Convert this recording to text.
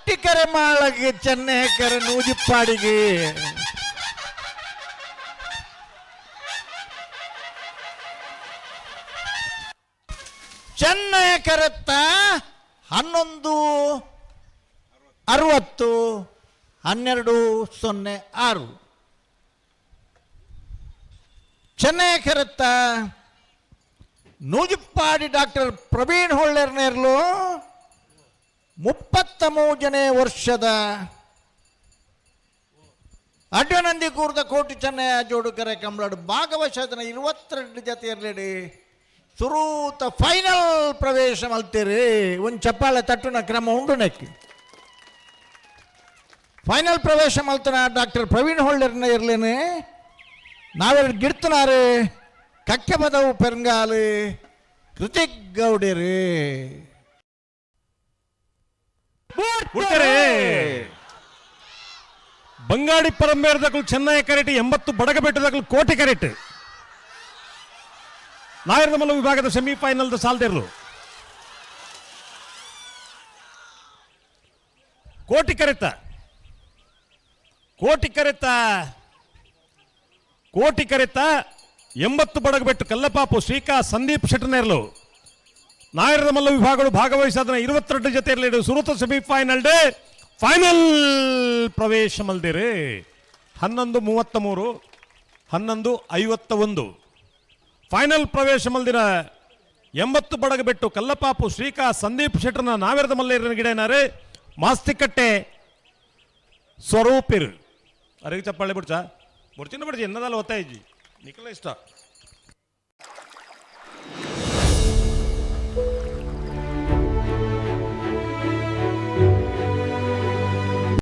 ಕೋಟಿಕರೆ Malage ಚೆನ್ನೈಕರೆ ನೂಜಿಪ್ಪಾಡಿಗೆ. Chennai ಕರೆತ್ತ 11:60, 12:06. Chennai ಕರೆತ್ತ Nujippadi doctor Praveen ಹೊಳ್ಳೆರ್ನೇರ್ಲು 33ನೇ ವರ್ಷದ ಅಡ್ವನಂದಿ ಕೂರ್ದ ಕೋಟಿ Chennaya ಜೋಡುಕರೆ ಕಂಬಳಾಡು ಭಾಗವಶದನ 22 ಜತೆಯರ್ಲೆಡಿ ಸುರೂತ final ಪ್ರವೇಶ ಮಲ್ತೀರಿ. ಒಂದು ಚಪ್ಪಾಳೆ ತಟ್ಟುನ ಕ್ರಮ ಉಂಡು ನೆಕ್ಕಿ. ಫೈನಲ್ ಪ್ರವೇಶ ಮಲ್ತನ ಡಾಕ್ಟರ್ ಪ್ರವೀಣ್ ಹೊಳ್ಳೆರ್ನ ಇರ್ಲೇನೆ ನಾವೆರಡು ಗಿಡ್ತನಾರು ಕಕ್ಕೆ ಬದವು ಪೆರಂಗಾಲು ಕೃತಿಕ್ ಗೌಡಿರಿ. ಉಡ್ತಾರೆ. ಬಂಗಾಡಿ ಪರಂಬೇರ್ದಕಲು ಚೆನ್ನೈ ಕರೆಟ್, 80 ಬಡಗಬೆಟ್ಟದಕಲು ಕೋಟೆ ಕರೆಟ್. ನಾಯರ್ದಮಲ್ಲ ವಿಭಾಗದ ಸೆಮಿಫೈನಲ್ ಸಾಲ್ದಿರ್ಲು. ಕೋಟಿ ಕರೆತ, ಕೋಟಿ ಕರೆತ, ಕೋಟಿ ಕರೆತ 80 ಬಡಗಬೆಟ್ಟು ಕಲ್ಲಪಾಪು ಶ್ರೀಕಾ ಸಂದೀಪ್ ಶೆಟ್ಟನೇರ್ಲು. ನಾಯರದಮಲ್ಲ ವಿಭಾಗಗಳು ಭಾಗವಹಿಸಾದನ 22 ಜೊತೆಯಲ್ಲಿ ಸುರುತ semifinal day final ಪ್ರವೇಶ ಮಲ್ದಿರಿ. 11:33, 11:51. ಫೈನಲ್ ಪ್ರವೇಶ ಮಲ್ದಿರ 80 ಬಡಗಬೆಟ್ಟು ಕಲ್ಲಪಾಪು ಶ್ರೀಕಾ ಸಂದೀಪ್ ಶೆಟ್ಟರ್ನ ನಾವೆರದ ಮಲ್ಲೇರಿನ ಗಿಡನಾರೆ ಮಾಸ್ತಿಕಟ್ಟೆ ಸ್ವರೂಪಿರ್. ಅರಿಗೆ ಚಪ್ಪಾಳೆ ಬಿಡ್ಚಾ ಬುಡ್ಚಿನ ಬಿಡ್ಚಿ ಎನ್ನದಲ್ಲ ಒತ್ತಾಯಿಜಿ ನಿಖಲ ಇಷ್ಟ.